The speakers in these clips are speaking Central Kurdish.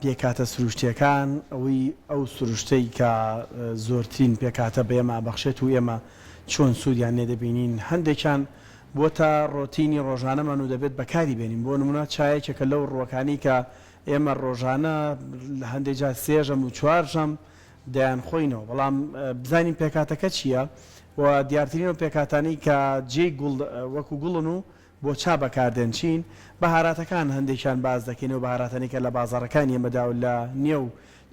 پێکهاتە سروشتیەکان، ئەوەی ئەو سروشتەی کە زۆرترین پێکهاتە بە ئێمە ئەبەخشێت و ئێمە چۆن سوودیان لێ دەبینین، هەندێکیان بۆتە ڕۆتینی ڕۆژانەمان و دەبێت بەکاری بێنین، بۆ نموونە چا یەکێکە لەو ڕووەکانەی کە ئێمە ڕۆژانە هەندێک جار سێ ژەم و چوار ژەم دەیانخۆینەوە، بەڵام بزانین پێکهاتەکە چییە و دیارترین ئەو پێکهاتانەی کە جێی گوڵ وەکو گوڵن و بۆ چا بەکاردێن چین؟ بەهاراتەکان هەندێکیان باس دەکەین ئەو بەهاراتانەی کە لە بازاڕەکانی ئێمەدا و لە نێو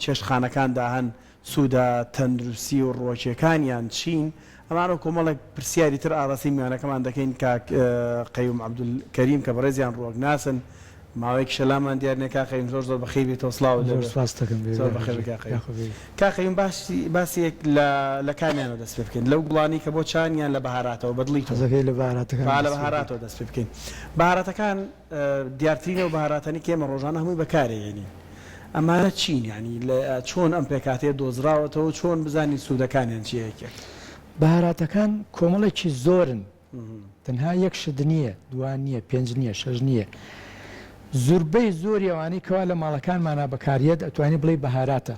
چێشتخانەکاندا هەن سوودە تەندروستی و ڕووەکیەکانیان چین؟ ئەمانە و کۆمەڵێک پرسیاری تر ئاڕاستەی میوانەکەمان دەکەین کاک قەیوم عەبدولکەریم کە بەڕێزیان ڕووەکناسن ماوەیەکیشە لامان دیار نیە کاک قەیوم زۆر زۆر بەخیر بیتەوە سڵاوت لێ زۆر بێ سپاست دەکەم بێ زۆر بەخێر بێی کاک قەیوم. یاخوا بێ. کاک قەیوم باسی باسی لە لە کامیانەوە دەست پێ بکەین لەو گوڵانەی کە بۆ چان یان لە بەهاراتەوە بە دڵی تۆ؟ حەزەکەی لە بەهاراتەکان با لە دەست پێ بکەین. بەهاراتەوە دەست پێ بکەین بەهاراتەکان دیارترین ئەو بەهاراتانەی کە ئێمە ڕۆژانە هەمووی بەکارێ هێنین ئەمانە چین یانی لە چۆن ئەم پێکهاتەیە دۆزراوەتەوە چۆن بزانین سوودەکانیان چیە یەک یەک؟ بەهاراتەکان کۆمەڵێکی زۆرن تەنها یەک شت نییە، دوان نییە، پێنج نییە، شەش نییە. زوربەی زۆری ئەوانەی کەوا لە ماڵەکانمانا بەکاریەت ئەتوانی بڵێی بەهاراتە،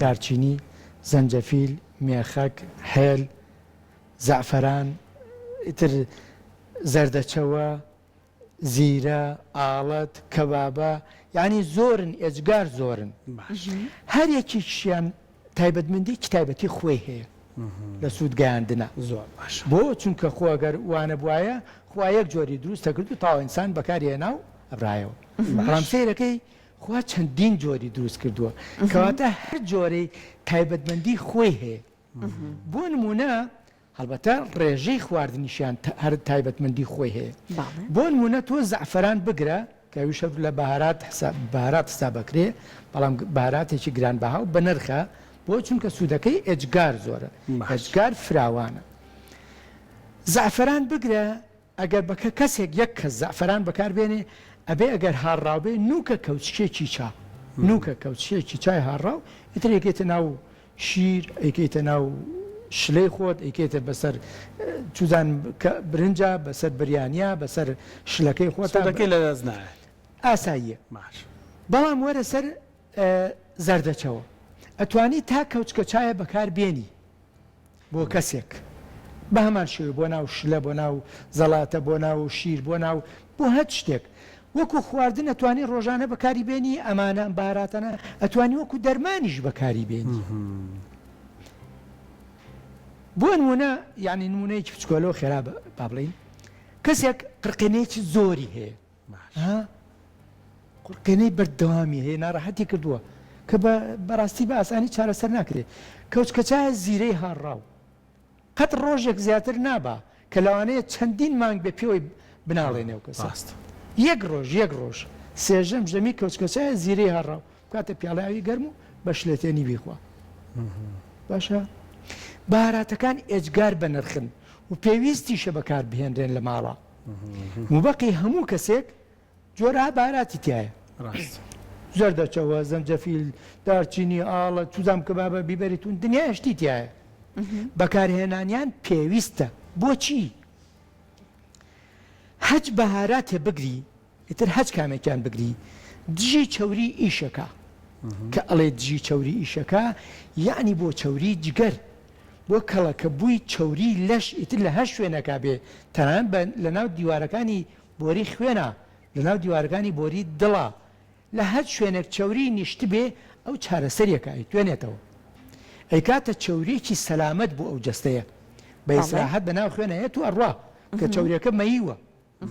دارچینی، زەنجەفیل، مێخەک، هێل، زەعفەران، ئیتر زەردەچەوە، زیرە، ئاڵەت، کەبابە، یانی زۆرن ئێجگار زۆرن. هەر یەکێکیشیان تایبەتمەندیەکی تایبەتی خۆی هەیە لە سوود گەیاندنا. زۆر باشە. بۆ؟ چونکە خۆ ئەگەر وانەبوایە خوا یەک جۆری دروست دەکرد و تەواو ئینسان بەکاری هێنا و ئەبرایەوە. بەڵام سەیرەکەی خوا چەندین جۆری دروست کردووە. کەواتە هەر جۆرەی تایبەتمەندی خۆی هەیە. بۆ نموونە هەڵبەتە ڕێژەی خواردنیشیان هەر تایبەتمەندی خۆی هەیە. بۆ نموونە تۆ زەعفەران بگرە کە ئەویش هەر لە بەهارات بەهارات حساب ئەکرێ بەڵام بەهاراتێکی گرانبەها و بەنرخە بۆ چونکە سوودەکەی ئێجگار زۆرە ئێجگار فراوانە. زەعفەران بگرە ئەگەر بە کە کەسێک یەک کەس زەعفەران بەکار بێنێ ئەبێ ئەگەر هاڕراو بێ نوکە کەوچکێکی چا نوکە کەوچکێکی چای هاڕراو ئیتر ئەیکەیتە ناو شیر ئەیکەیتە ناو شلەی خۆت ئەیکەیتە بەسەر چوزان کە برنجا بەسەر بریانیا بەسەر شلەکەی خۆتا سوودەکەی لەدەست نایەت. ئاساییە باش. بەڵام وەرە سەر زەردەچەوە ئەتوانی تا کەوچکە چایە بەکار بێنی بۆ کەسێک بە هەمان شێوە بۆ ناو شلە بۆ ناو زەڵاتە بۆ ناو شیر بۆ ناو بۆ هەچ شتێک وەکو خواردن ئەتوانی ڕۆژانە بەکاری بێنی ئەمانە ئەم بەهاراتانە ئەتوانی وەکو دەرمانیش بەکاری بێنی بۆ نمونە یعنی نمونەیەکی بچکۆلەوە خێرا با بڵین کەسێک قرقێنەیەکی زۆری هەیە قورقێنەی بەردەوامی هەیە ناڕەحەتی کردووە کە بە بەڕاستی بە ئاسانی چارەسەر ناکرێت کەوچکەچایە زیرەی هاڕاو قەت ڕۆژێک زیاتر نابا کە لەوانەیە چەندین مانگ بێ پێوەی بناڵێنێ و کەسە ڕاست. یەک ڕۆژ یەک ڕۆژ سێژەم ژەمی کەوچکەچایە زیرەی هاڕاو بکاتە پیاڵەی ئاوی گەرم و بە شلەتێنی بیخوا باشە بەهاراتەکان ئێجگار بەنرخن و پێویستیشە بەکاربهێنرێن لە ماڵا موبەقی هەموو کەسێک جۆرەها بەهاراتی تیایە. ڕاست. زەردەچەوە، زەنجەفیل، دارچینی، ئاڵە، چوزام کەبابە، بیبەری تون، دنیایە شتی تیایە. بەکارهێنانیان پێویستە. بۆچی؟ هەچ بەهاراتێ بگری ئیتر هەچ کامێکیان بگری دژی چەوری ئیشەکا. کە ئەڵێ دژی چەوری ئیشەکا یەعنی بۆ چەوری جگەر بۆ کەڵەکەبووی چەوری لەش ئیتر لە هەر شوێنێکا بێ تەنانەت بە لەناو دیوارەکانی بۆری خوێنا لەناو دیوارەکانی بۆری دڵا لە هەر شوێنێک چەوری نیشتبێ ئەو چارەسەریەکە ئەیتوێنێتەوە ئەیکاتە چەوریەکی سەلامەت بۆ ئەو جەستەیە بە ئیسراحەت بەناو خوێنا یەت و ئەڕوا کە چەوریەکە مەییوە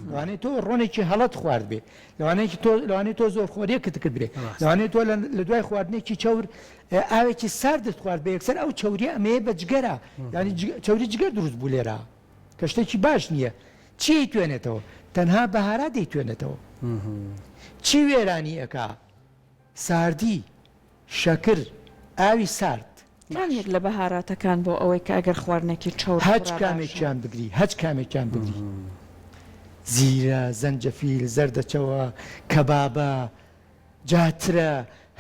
لەوانەیە تۆ ڕۆنێکی هەڵەت خوارد بێ لەوانەیە تۆ لەوانەیە تۆ زۆر خۆریەکت کرد بێ لەوانەیە تۆ لە دوای خواردنێکی چەور ئاوێکی ساردت خوارد بێ یەکسەر ئەو چەوریە ئەمەیە بە جگەرە یانی چەوری جگەر دروست بوو لێرە کە شتێکی باش نییە چی ئەیتوێنێتەوە تەنها بەهارات دەیتوێنێتەوە چی وێرانی ئەکا ساردی شەکر ئاوی سارد. کام یەک لە بەهاراتەکان بۆ ئەوەی کە ئەگەر خواردنێکی چەور هەچ خورا باشە؟ کامێکیان بگری هەچ کامێکیان بگری زیرە زەنجەفیل زەردەچەوە کەبابە جاترە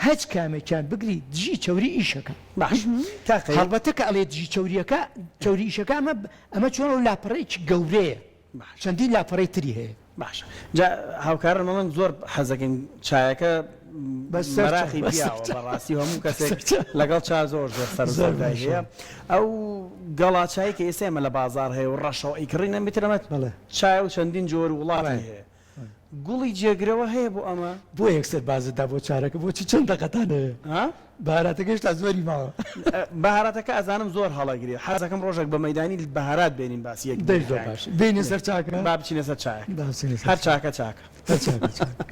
هەچ کامێکیان بگری دژی چەوری ئیشەکە. باش کاک قەیوم. هەڵبەتە کە ئەڵێ دژی چەوریەکە چەوری ئیشەکە ئەمە ئەمە چۆن ئەو لاپەڕەیەکی گەورەیە باشە. چەندین لاپەڕەی تری هەیە. باشە جا هاوکارانم ئەڵێن زۆر حەزەکەین چایەکە. مەراقی پیاوە بەڕاستی و هەموو کەسێک لەگەڵ چا زۆر زۆر سەر و سەودای هەیە. ئەو گەڵا چای کە ئێستا ئێمە لە بازاڕ هەیە و ڕەشەوە ئەیکڕین ئەم ئیتر ئەمە چایە و چەندین جۆر و وڵاتی هەیە. گوڵی جێگرەوە هەیە بۆ ئەمە؟ بۆ یەکسەر بازت دا بۆ چارەکە بۆچی چەند دەقەتان هەیە؟ ها؟ بەهاراتەکە هێشتا زۆری ماوە. بەهاراتەکە ئەزانم زۆر هەڵەگرێ حەزەکەم ڕۆژێک بە مەیدانی بەهارات بێنین باسی یەک دەی زۆر باش بێینە سەر چاکە با بچینە سەر چایەک با بچینە سەر هەر چاکە چاکە هەر چاکە چاکە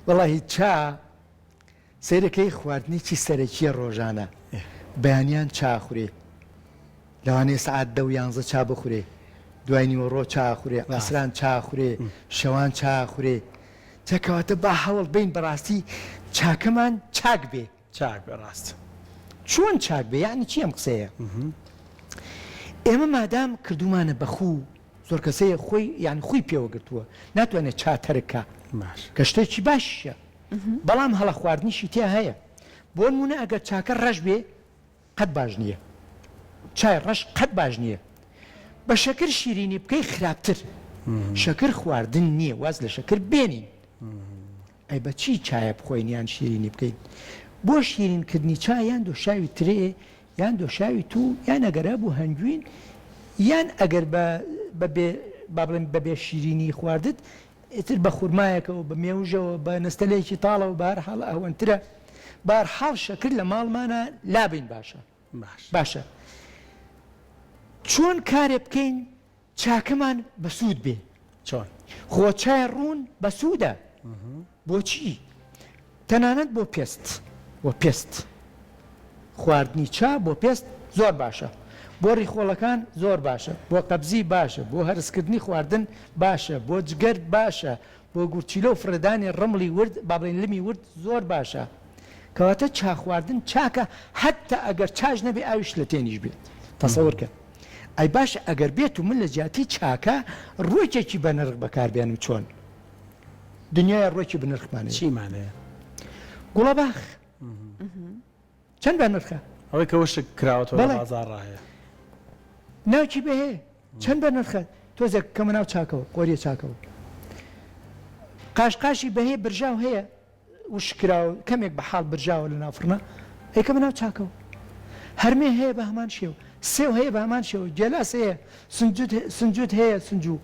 وەڵاهی چا سەیرەکەی خواردنێکی سەرەکیە ڕۆژانە بەیانیان چا ئەخورێ لەوانەیە سەعات دە و یانزە چا بخورێ دوای نیوەڕۆ چا ئەخورێ عەسران چا ئەخورێ شەوان چا ئەخورێ جا کەواتە با هەوڵ بەین بەڕاستی چاکەمان چاک بێ. چاک بێ ڕاست. چۆن چاک بێ یەعنی چی ئەم قسەیە؟ ئێمە مادام کردوومانە بە خوو زۆر کەس هەیە خۆی یانی خووی پێوە گرتووە ناتوانێت چا تەرک کا کە شتێکی باشیشە بەڵام هەڵە خواردنیشی تیا هەیە بۆنمونە ئەگەر چاکە ڕەش بێ قەت باش نییە چای ڕەش قەت باش نییە بە شەکر شیرینی بکەی خراپتر شەکر خواردن نییە واز لە شەکر بێنین ئەی بە چی چایە بخۆین یان شیرینی بکەین بۆ شیرین کردنی چا یان دۆشاوی ترێ یان دۆشاوی توو یان ئەگەر هەبوو هەنگوین یان ئەگەر بە بە بێ با بڵێم بە بێ شیرینی خواردت ئیتر بە خورمایەکەوە، بە مێوژەوە، بە نەستەلەیەکی تاڵەوە، بە هەر حاڵ ئەهوەنترە. بە هەر حاڵ شەکر لە ماڵمانا لابەین باشە. باشە چۆن کارێ بکەین چاکەمان بەسوود بێ؟ چۆن؟ خۆ چای ڕوون بەسوودە. بۆچی؟ تەنانەت بۆ پێست بۆ پێست خواردنی چا بۆ پێست زۆر باشە بۆ ڕیخۆڵەکان زۆر باشە بۆ قەبزی باشە بۆ هەرسکردنی خواردن باشە بۆ جگەر باشە بۆ گورچیلە و فڕێدانی ڕمڵی ورد با بڵێین لمی ورد زۆر باشە کەواتە چا خواردن چاکە حەتتا ئەگەر چاش نەبێ ئاوی شلەتێنیش بێت تەسەور کە ئەی باشە ئەگەر بێت و من لە جیاتی چاکە ڕووەکێکی بەنرخ بەکاربێنم چۆن؟ دنیایە ڕوەکی بنرخمان هەیە. چیمان هەیە؟ گوڵەباخ چەند بە نرخە؟ ئەوەی کە وشک کراوەتەوە لە بازاڕا هەیە. ناوکی بەهێ چەند بە نرخە؟ تۆزێک کەمە ناو چاکەوە قۆریە چاکەوە. قاشقاشی بەهێ برژاو هەیە وشک کراوە کەمێک بە حاڵ برژاوە لە ناو فڕنا ئەیکەمە ناو چاکەوە. هەرمێ هەیە بە هەمان شێوە، سێو هەیە بە هەمان شێوە، گێلاس هەیە، سنجوت سنجوت هەیە سنجو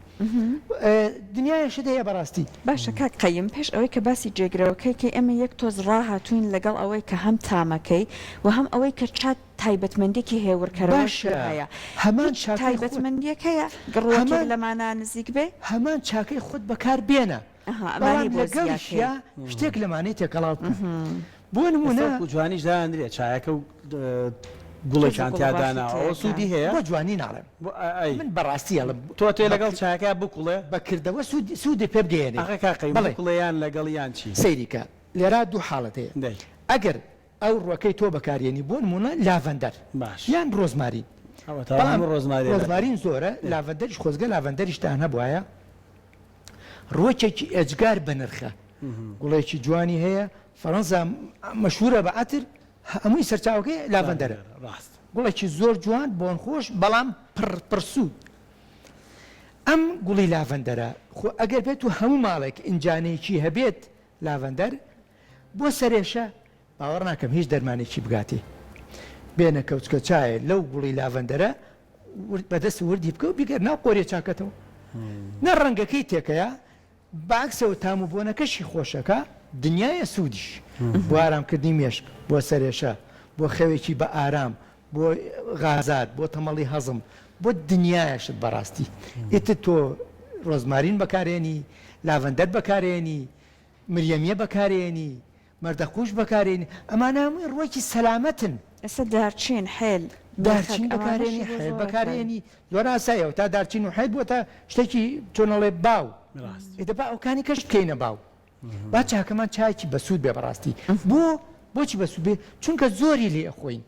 دنیایە شت هەیە بەڕاستی. باشە کاک قەیم پێش ئەوەی کە باسی جێگرەوەکەی کەی ئێمە یەک تۆز ڕاهاتووین لەگەڵ ئەوەی کە هەم تامەکەی و هەم ئەوەی کە چا تایبەتمەندیەکی هێورکەرەوەشی باشە هەیە هەمان هیچ چاکەی خۆت تایبەتمەندیەک هەیە گڕوەکێک هەمان لەمانە نزیک بێ؟ هەمان چاکەی خۆت بەکار بێنە ئەها ئەمانەی بەڵام بۆ زیاکەی. لەگەڵیشیا شتێک لەمانەی تێکەڵاو بکە بۆ ئێستا نمونە. وەکو جوانیش دانرێ چایەکە و تۆزە گوڵێکیان تیا گوڵەباخی داناوە ئەوە تێکە. سوودی هەیە؟ بۆ جوانی ناڵێم بۆ ئەی من بەڕاستی ئەڵێم تۆ ئەتەوێ بە لەگەڵ چایەکەیا بکوڵێ؟ بە کردەوە سوود سوودی پێ بگەیەنێ ئاخە کاک قەیوم بەڵێ. بکوڵێ یان لەگەڵ یان چی؟ سەیری کە لێرا دوو حاڵەت هەیە دەی. ئەگەر ئەو ڕوەکەی تۆ بەکارێنی بۆ نمونە لاڤەندەر باش. یان ڕۆزمارین ئەوەتا بەڵام هەموو ڕۆزماریە لە ڕۆزمارین زۆرە لاڤەندەریش خۆزگە لاڤەندەریشتان هەبوایە ڕوەکێکی ئێجگار بەنرخە گوڵێکی جوانی هەیە فەرەنسا مەشهورە بە عەتر هەمووی سەرچاوەکەی لاڤەندەرە ڕاست گوڵێکی زۆر جوان بۆنخۆش بەڵام پڕ پڕسوود ئەم گوڵی لاڤەندەرە خۆ ئەگەر بێت و هەموو ماڵێک ئینجانەیەکی هەبێت لاڤەندەر بۆ سەرێشە باوەڕ ناکەم هیچ دەرمانێکی بگاتێ بێنە کەوچکە چایە لەو گوڵی لاڤەندەرە ورد بەدەست وردی بکە و بیگەر ناو قۆریە چاکەتەوە نە ڕەنگەکەی تێکەیە بەعەکسەوە تام و بۆنەکەشی خۆشەکە دنیایە سوودیش بۆ ئارامکردنی مێشک بۆ سەرێشە بۆ خەوێکی بە ئارام بۆ غازات بۆ تەمەڵی هەزم بۆ دنیایە شت بەڕاستی ئیتر تۆ ڕۆزمارین بەکارێنی لاڤەندەر بەکارێنی مریەمیە بەکارێنی مەردەقوش بەکارێنی ئەمانە هەمووی ڕوەکی سەلامەتن. ئێستا دارچین، حێل، مێخەک دارچین ئەوانەشی بەکارێنی بۆ حێل زۆر ئاسایە. بەکارێنی زۆر ئاسایە ئەوتا دارچین و حێل بووەتە شتێکی چۆن ئەڵێ باو ڕاست. ئیتر با ئەوکانی کەش بکەینە باو با چاکەمان چایەکی بەسوود بێ بەڕاستی بۆ بۆچی بەسوود بێ چونکە زۆری لێ ئەخۆین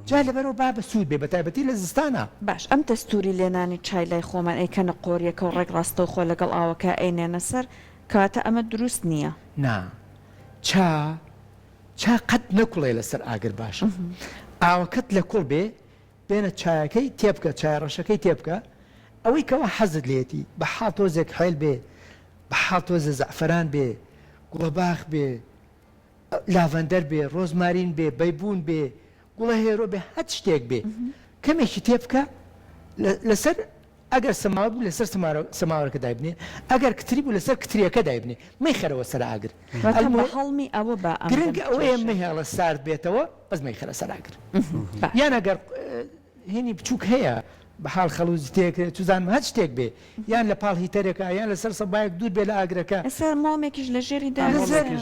جا لەبەرئەوە با بەسوود بێ بەتایبەتی لە زستانا. باش ئەم دەستوری لێنانی چای لای خۆمان ئەیکەنە قۆریەکە و ڕێک ڕاستەوخۆ لەگەڵ ئاوەکە ئەینێنە سەر کەواتە ئەمە دروست نیە. نا چا چا قەت نەکوڵێ لەسەر ئاگر باشە ئاوەکەت لە کوڵ بێ بێنە چایەکەی تێبکە چایە ڕەشەکەی تێبکە ئەوەی کەوا حەزت لێتی بە حاڵ تۆزێک حێل بێ بە حاڵ تۆزێ زەعفەران بێ گوڵەباخ بێ. لاڤەندەر بێ، ڕۆزمارین بێ، بەیبوون بێ، گوڵە هێرۆ بێ، هەچ شتێک بێ کەمێکی تێ بکە لەسەر ئەگەر سەماوەر بوو لەسەر سەماوەرەکە دایبنێ، ئەگەر کتری بوو لەسەر کتریەکە دایبنێ، مەیخەرەوە سەر ئاگر. واتە بە هەڵمی ئەوە با ئەم گرنگ ئەوەیە مەهێڵە سارد بێتەوە بەس مەیخەرە سەر ئاگر. یان ئەگەر هینی بچووک هەیە بە حاڵ خەڵووزی تێکرێ چوزانم هەر شتێک بێ یان لە پاڵ هیتەرێکا یان لەسەر سەبایەک دوور بێ لە ئاگرەکە. لەسەر مۆمێکیش لە ژێری دابنێ.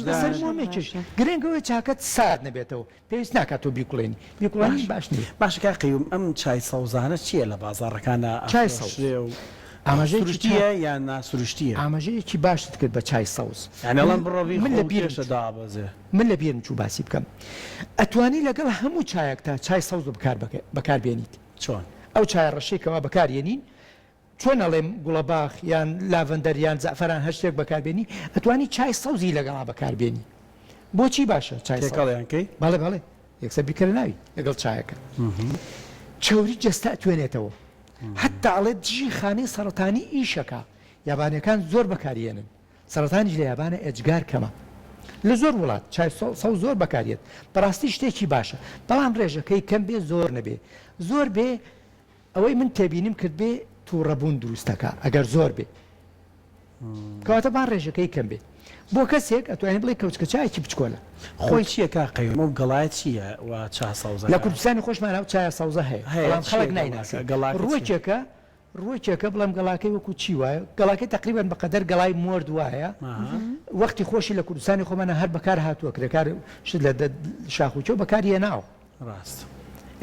لەسەر مۆمێکیش گرنگ ئەوەیە چاکەت سارد نەبێتەوە. پێویست ناکات تۆ بیکوڵێنی بیکوڵێنی باش نییە. باشە کاک قەیوم ئەم چای سەوزانە چییە لە بازاڕەکانا چای سەوز ئەفرۆشرێ و ئاماژەیەکی چاک سروشتییە یان ناسروشتییە؟ ئاماژەیەکی باشت کرد بە چای سەوز یانی ئەڵێن بڕۆ من بیخۆ لە و بیرم کێشە چوو دابەزێ. من لە بیرم چوو باسی بکەم ئەتوانی لەگەڵ هەموو چایەکتا چای سەوز بکار بەکار بێنیت چۆن؟ ئەو چایە ڕەشەی کەوا بەکار یەنین چۆن ئەڵێم گوڵەباخ یان لاڤەندەر یان زەعفەران هەر شتێک بەکار بێنی ئەتوانی چای سەوزی لەگەڵا بەکار بێنی بۆچی باشە چای سەوز تێکەڵیان کەی؟ بەڵێ بەڵێ یەکسەر بیکەرە ناوی لەگەڵ چایەکە چەوری جەستە ئەتوێنێتەوە حەتا ئەڵێ دژی خانەی سەڕەتانی ئیشەکا یابانیەکان زۆر بەکاریێنن سەرەتانیش لە یابانە ئێجگار کەمە لە زۆر وڵات چای سەوز زۆر بەکاریێت بەڕاستی شتێکی باشە بەڵام ڕێژەکەی کەم بێ زۆر نەبێ زۆر بێ ئەوەی من تێبینیم کرد بێ توڕەبوون دروستەکە ئەگەر زۆر بێ کەواتە با ڕێژەکەی کەم بێ بۆ کەسێک ئەتوانین بڵێ کەوچکە چایەکی بچکۆلە. خۆی چییە کاک قەیوم ئەو گەڵایە چییە وا چا سەوزەکە؟ لە کوردستانی خۆشمان ئەو چایە سەوزە هەیە هەیە بەڵام چییە خەڵک گەڵاکە نایناسێ گەڵاکە چییە؟ ڕووەکێکە ڕووەکێکە بڵێم گەڵاکەی وەکو چی وایە گەڵاکەی تەقریبەن بەقەدەر گەڵای مۆرد وایە وەختی خۆشی لە کوردستانی خۆمانە هەر بەکار هاتووە کرێکار شت لە شاخ و چۆ بەکاری هێناوە. ڕاست.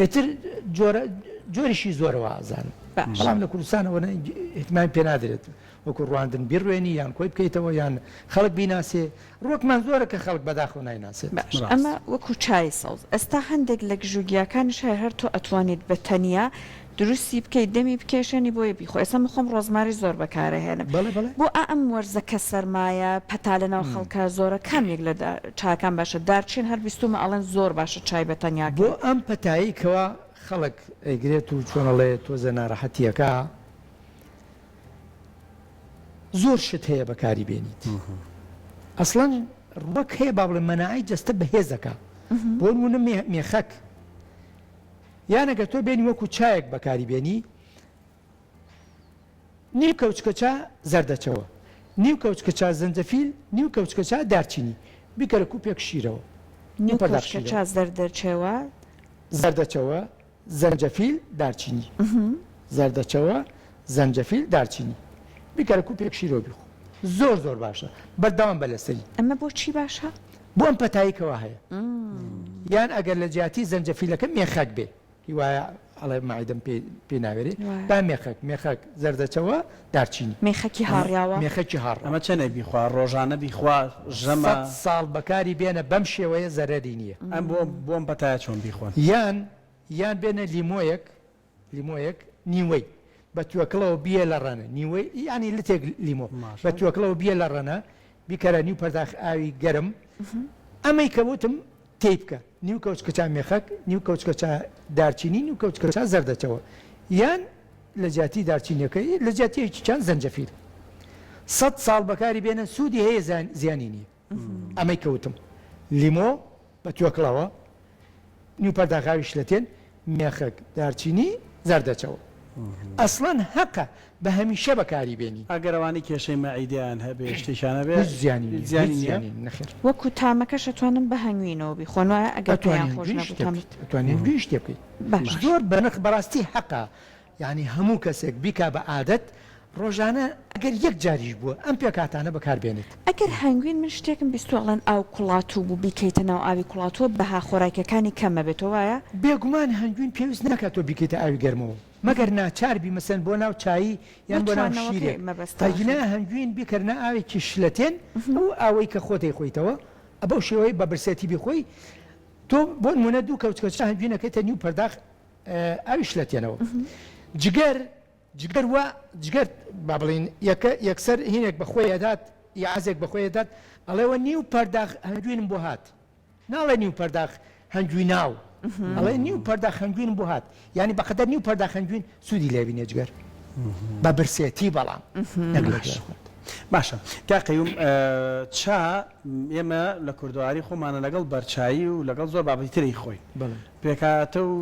ئیتر جۆرە جۆریشی زۆرە وا ئەزانم باشە. بەڵام لە کوردستان ئەوەنە ئیهتمامی پێ نادرێت وەکو ڕواندن بیڕوێنی یان کۆی بکەیتەوە یان خەڵک بیناسێ ڕوەکمان زۆرە کە خەڵک بەداخەوە نایناسێت. باش ڕاست. ئەمە وەکو چای سەوز ئێستا هەندێک لە گژوگیاکانیش هەیە هەر تۆ ئەتوانیت بە تەنیا دروستی بکەیت دەمی بکێشێنی بۆیە بیخۆ ئێستا من خۆم ڕۆزماری زۆر بەکارەهێنم بەڵێ بەڵێ. بۆ ئا ئەم وەرزە کە سەرمایە پەتا لەناو خەڵکا زۆرە کام یەک لە چاکان باشە دارچین هەر بیستومە ئەڵێن زۆر باشە چای بە تەنیا بۆ کەی. ئەم پەتایەی کەوا خەڵک ئەیگرێت و چۆن ئەڵێ تۆزێ ناڕەحەتیەکە زۆر شت هەیە بەکاری بێنیت ئەسڵەن ڕوەک هەیە با بڵێ مەناعەی جەستە بەهێزەکە بۆ نمونە مێخەک یان ئەگەر تۆ بێنی وەکو چایەک بەکاری بێنی نیو کەوچکە چا زەردەچەوە نیو کەوچکە چا زەنجەفیل نیو کەوچکە چا دارچینی بیکەرە کوپێک شیرەوە نیو کەوچکە چا زەردەچەوە زەردەچەوە زەنجەفیل دارچینی زەردەچەوە زەنجەفیل دارچینی بیکەرە کوپێک شیرەوە بیخۆ زۆر زۆر باشە بەردەوام بە لەسەری. ئەمە بۆ چی باشە؟ بۆ ئەم پەتایی کەوا هەیە یان ئەگەر لە جیاتی زەنجەفیلەکە مێخەک بێ هی وایە ئەڵێ مەعیدەم پێ پێ ناوێرێ با مێخەک مێخەک زەردەچەوە دارچینی مێخەکی هاڕیاوە مێخەکی هاڕاوە ئەمە چەنێک بیخوا ڕۆژانە بیخوا ژەمە سەد ساڵ بەکاری بێنە بەم شێوەیە زەرەری نییە. ئەم بۆ بۆ ئەم پەتایە چۆن بیخۆن؟ یان یان بێنە لیمۆیەک لیمۆیەک نیوەی بە توێکڵەوە بیە لە ڕەنە نیوەی یانی لتێک لیمۆ بە توێکڵەوە بیە لە ڕەنە بیکەرە نیو پەرداخ ئاوی گەرم ئەمەی کە وتم تێی بکە نیو کەوچکە چا مێخەک نیو کەوچکە چا دارچینی نیو کەوچکە چا زەردەچەوە یان لە جیاتی دارچینەکەی لە جیاتی یەکیان زەنجەفیل سەد ساڵ بەکاری بێنە سوودی هەیە زیانی نییە ئەمەی کە وتم لیمۆ بە توێکڵەوە نیو پەرداخ ئاوی شلەتێن مێخەک دارچینی زەردەچەوە ئەسڵەن هەقە بە هەمیشە بەکاری بێنی. ئەگەر ئەوانەی کێشەی مەعیدەیان هەبێ شتێکیان هەبێ هیچ زیانی نیە زیانی هیچ نیە؟ زیانی نیە نەخێر. وەکو تامەکەش ئەتوانن بە هەنگوینەوە بیخۆن وایە ئەگەر ئەتوانی پێیان خۆش هەنگوینش نەبوو تێ تام بکەیت ئەتوانی هەنگوینش تێ بکەیت باشە. زۆر بەنرخ بەڕاستی هەقە یانی هەموو کەسێک بیکا بە عادەت ڕۆژانە ئەگەر یەک جاریش بووە ئەم پێکهاتانە بەکار بێنێت. ئەگەر هەنگوین من شتێکم بیستوە ئەڵێن ئاو کوڵاتوو بوو بیکەیتە ناو ئاوی کوڵاتووە بەها خۆراکیەکانی کەم ئەبێتەوە وایە؟ بێگومان هەنگوین پێویست ناکات تۆ بیکەیتە ئاوی گەرمەوە مەگەر ناچار بی مەسەلەن بۆ ناو چایی بۆ یان بۆ ناو توانەوەکەی شیرێک مەبەستە ئەگینا ئاخر. هەنگوین بیکەرنە ئاوێکی شلەتێن ئەو ئاوەی کە خۆت ئەیخۆیتەوە بەو شێوەیە بە برسێتی بیخۆی تۆ بۆ نمونە دوو کەوچکە چا هەنگوین ئەکەیتە نیو پەرداخ ئاوی شلەتێنەوە جگەر جگەر وا جگەر با بڵێین یەکە یەکسەر هینێک بە خۆی ئەدات ئیعازێک بە خۆی ئەدات ئەڵێوە نیو پەرداخ هەنگوینم بۆ هات ناڵێ نیو پەرداخ هەنگویناو ئەڵێ نیو پەرداخ هەنگوینم بۆ هات یعنی بەقەدەر نیو پەرداخ هەنگوین سوودی لێ بینێ جگەر بە برسێتی بەڵام نەک لە دوای خواردن. باشە کاک قەیوم چا ئێمە لە کوردەواری خۆمانە لەگەڵ بەرچایی و لەگەڵ زۆر بابەتی تری خۆین پێکهاتە و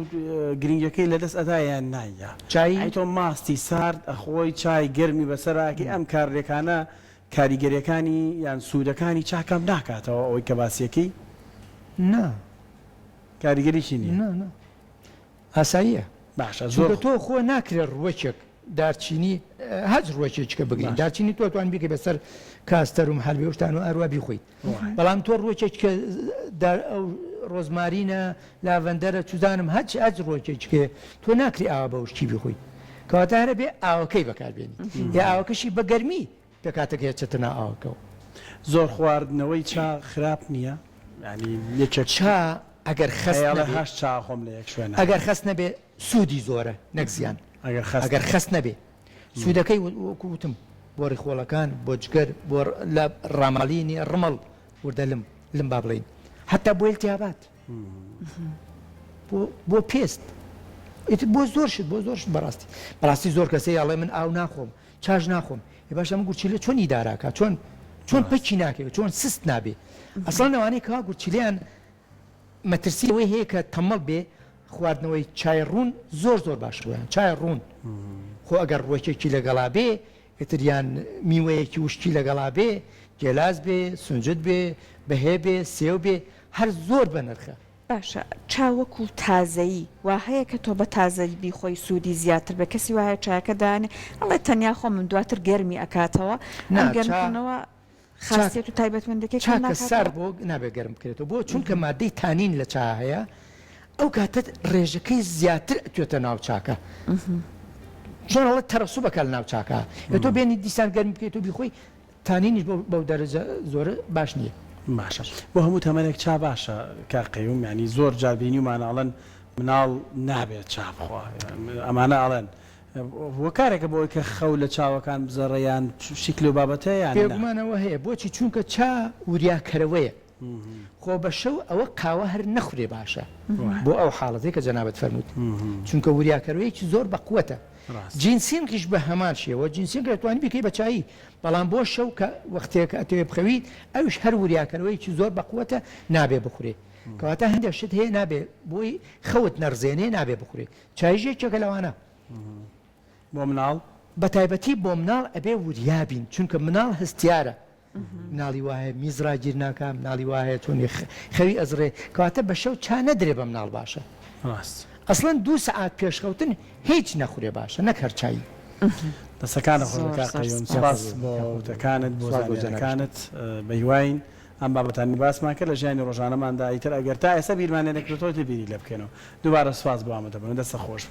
گرنگیەکەی لەدەست ئەدا یان نایە چای ئەی تۆ ماستی سارد ئەخۆی چای گەرمی بەسەراکی ئەم کارلێکانە کاریگەریەکانی یان سوودەکانی چا کەم ناکاتەوە ئەوەی کە باسیەکەی؟ نا. کاریگەریی نیە؟ نا نا ئاساییە. باشە زۆر. چونکە تۆ خۆ ناکرێ ڕووەکێک دارچینی هەچ ڕووەکێکی کە بگرین دارچینی تۆ توان بیکەی بەسەر کاستەر و محەلبی و شتان و ئەروا بیخۆیت بەڵام تۆ ڕووەکێک کە دار ئەو ڕۆزمارینە لاڤەندەرە چزانم هەچ هەچ ڕووەکێکی کە تۆ ناکری ئاوا بە وشکی بیخۆیت کەواتە هەرە بێ ئاوەکەی بەکاربێنیت یا ئاوەکەشی بە گەرمی پێکهاتەکەی ئەچێتە ناو ئاوەکەوە. زۆر خواردنەوەی چا خراپ نییە؟ یانی یەکێک چا ئەگەر خەست ئەیەڵێ نەبێ هەشت چا ئەخۆم لە یەک شوێنا. ئەگەر خەست نەبێ سوودی زۆرە نەک زیان. ئەگەر خەست ئەگەر خەست نەبێ سوودەکەی وەکو وتم بۆ ڕیخۆڵەکان بۆ جگەر بۆ لە ڕاماڵینی ڕمەڵ وردە لم لم با بڵێین حەتا بۆ ئیلتیهابات بۆ بۆ پێست ئیتر بۆ زۆر شت بۆ زۆر شت بەڕاستی بەڕاستی زۆر کەسەیە ئەڵێ من ئاو ناخۆم چاش ناخۆم ئێ باشە ئەم گورچیلە چۆن ئیدارە ئەکا چۆن چۆن پەکی ناکەوێت چۆن سست نابێ ئەسڵەن ئەوانەی کەوا گورچیلەیان مەترسی ئەوەی هەیە کە تەمەڵ بێ خواردنەوەی چای ڕوون زۆر زۆر باش بۆیان چای ڕوون خۆ ئەگەر ڕوەکێکی لەگەڵا بێ ئیتر یان میوەیەکی وشکی لەگەڵا بێ گێلاس بێ سنجد بێ بەهێ بێ سێو بێ هەر زۆر بەنرخە. باشە چا وەکو تازەیی وا هەیە کە تۆ بە تازەیی بیخۆی سوودی زیاتر بێ کەسی وا هەیە چایەکە دانێ ئەڵێ تەنیا خۆمم دواتر گەرمی ئەکاتەوە نا ئەم چا گەرمکردنەوە چا خاسیەت و تایبەتمەندەکەی چا کەم کە سارد ناکاتەوە؟ بۆ نابێ گەرم بکرێتەوە بۆ چونکە مادەی تانین لە چا هەیە ئەو کاتە ڕێژەکەی زیاتر ئەتوێتە ناو چاکە چۆن ئەڵێ تەرەسوب ئەکا لە ناو چاکە ئێ تۆ بێنی دیسان گەرمی بکەیتەوە بیخۆی تانینیش بەو دەرەجە زۆرە باش نییە. باشە بۆ هەموو تەمەنێک چا باشە کاک قەیوم یانی زۆر جار بینیومانە ئەڵێن مناڵ نابێت چا بخوا ئەمانە ئەڵێن هۆکارێکە بۆ ئەوەی کە خەو لە چاوەکان بزەڕێ یان شتێک لەو بابەتە یان نا؟ بێگومان ئەوە هەیە بۆچی چونکە چا وریاکەرەوەیە خۆ بە شەو ئەوە قاوە هەر نەخورێ باشە بۆ ئەو حاڵەتەی کە جەنابت فەرمووت چونکە وریاکەرەوەیەکی زۆر بەقوەتە جینسینگیش بە هەمان شێوە جینسینگ دەتوانی بیکەی بە چایی بەڵام بۆ شەو کە وەختێک ئەتەوێ بخەوی ئەویش هەر وریاکەرەوەیەکی زۆر بەقوەتە نابێ بخورێ کەواتە هەندێک شت هەیە نابێ بۆی خەوت نەڕزێنێ نابێ بخورێ چایش یەکێکە لەوانە. بۆ مناڵ؟ بەتایبەتی بۆ مناڵ ئەبێ وریا بین چونکە مناڵ هەستیارە مناڵی وا هەیە میز ڕاگیر ناکا مناڵی وا هەیە چۆنی خەوی ئەزڕێ کەواتە بە شەو چا نەدرێ بە مناڵ باشە ڕاست. ئەسڵەن دوو سەعات پێش خەوتن هیچ نەخورێ باشە نەک هەر چای. دەستەکانت خۆش زۆر کاک زۆر قەیوم سپاس. سپاس بۆ وتەکانت بۆ سپاس بۆ جەنابیشتان. زانیاریەکانت بەهیواین ئەم بابەتانەی باسمان کرد لە ژیانی ڕۆژانەماندا ئیتر ئەگەر تا ئێستا بیرمان لێ نەکردۆتەوە ئیتر بیری لێ بکەینەوە دووبارە سپاس بۆ ئامادەبوونت دەستت خۆش بێت.